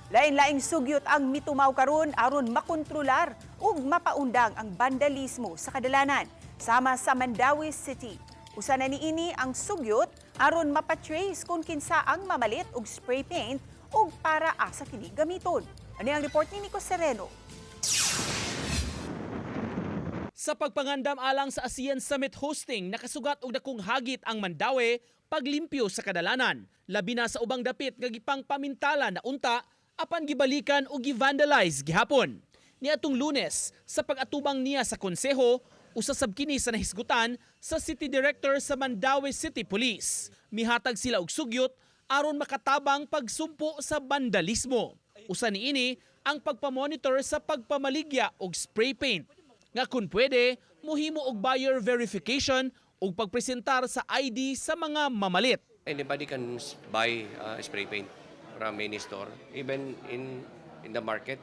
Lain-laing sugyot ang mitumaw karon aron makontrolar ug mapaundang ang vandalismo sa kadalanan sama sa Mandaue City. Usa na niini ang sugyot aron mapatrace kung kinsa ang mamalit og spray paint ug para asa kini gamiton. Ani ang report ni Nico Sereno. Sa pagpangandam alang sa ASEAN Summit hosting, nakasugat og dakong hagit ang Mandaue paglimpyo sa kadalanan. Labi na sa ubang dapit nga gipang pamintala na unta apan gibalikan og gi-vandalize gihapon. Niadtong Lunes, sa pag-atubang niya sa konseho, usa sab kini sa nahisgutan sa City Director sa Mandaue City Police. Mihatag sila og sugyot aron makatabang pagsumpo sa vandalismo. Usa niini ang pagpamonitor sa pagpamaligya og spray paint nga kung pwede, muhimo og buyer verification ug pagpresentar sa ID sa mga mamalit. Anybody can buy spray paint from any store, even in the market,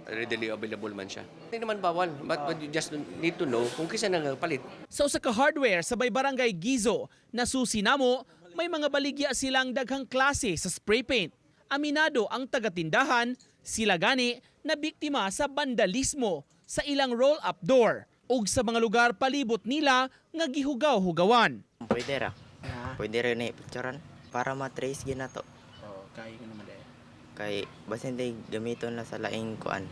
readily available man siya. Hindi naman bawal, but you just need to know kung kinsa nang palit. Sa usa ka hardware sa bay barangay Guizo, nasusi namo, may mga baligya silang daghang klase sa spray paint. Aminado ang tagatindahan, sila gani na biktima sa vandalismo sa ilang roll-up door ug sa mga lugar palibot nila nga gihugaw-hugawan. Pwede ra. Pwede ra ni picturean para ma-trace gyud nato. Oh, kaya ka naman eh. Kay basin day gamiton na sa laing kuan.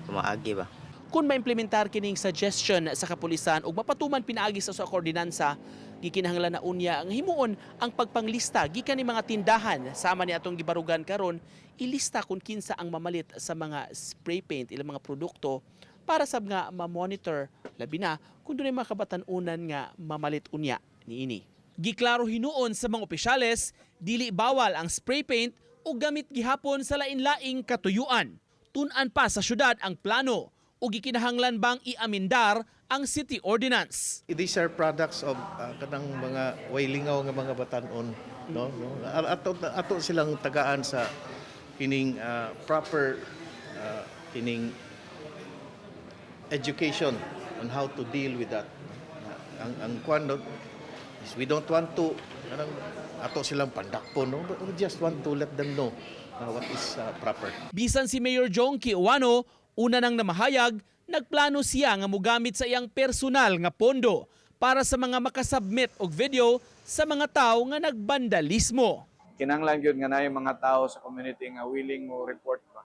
Kumaagi ba? Kung maimplementar kining suggestion sa kapulisan ug mapatuman pinaagi sa usa ka ordinansa, gikinahanglan na unya ang himuon ang pagpanglista gikan ni mga tindahan sama ni atong gibarugan karon, ilista kung kinsa ang mamalit sa mga spray paint, ilang mga produkto, para sab nga ma-monitor, labi na kung dunay mga kabatan-unan nga mamalit unya niini. Giklaro hinuon sa mga opisyales, dili bawal ang spray paint o gamit gihapon sa lain-laing katuyuan. Tun-an pa sa syudad ang plano o gikinahanglan bang iamendar ang city ordinance. These are products of kanang mga way lingaw nga mga batanon, no? Ato silang tagaan sa kining proper kining education on how to deal with that. Ang kwan, no, is we don't want to kanang ato silang pandakpo, no, but we just want to let them know what is proper. Bisan si Mayor Jonkie Ouano, una nang namahayag, nagplano siya nga mogamit sa iyang personal nga pondo para sa mga makasubmit og video sa mga tao nga nagbandalismo. Kinahanglan gyud nga naay mga tao sa community nga willing mo report ba.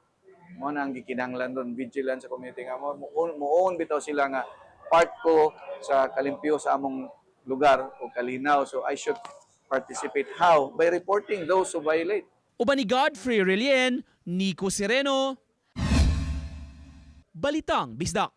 Mo na ang gikinahanglan ron, vigilant sa community nga mo muon bitaw sila nga part ko sa kalimpyo sa among lugar o kalinaw, so I should participate. How? By reporting those who violate. Uban ni Godfrey Relien, Nico Sereno, Balitang Bisdak.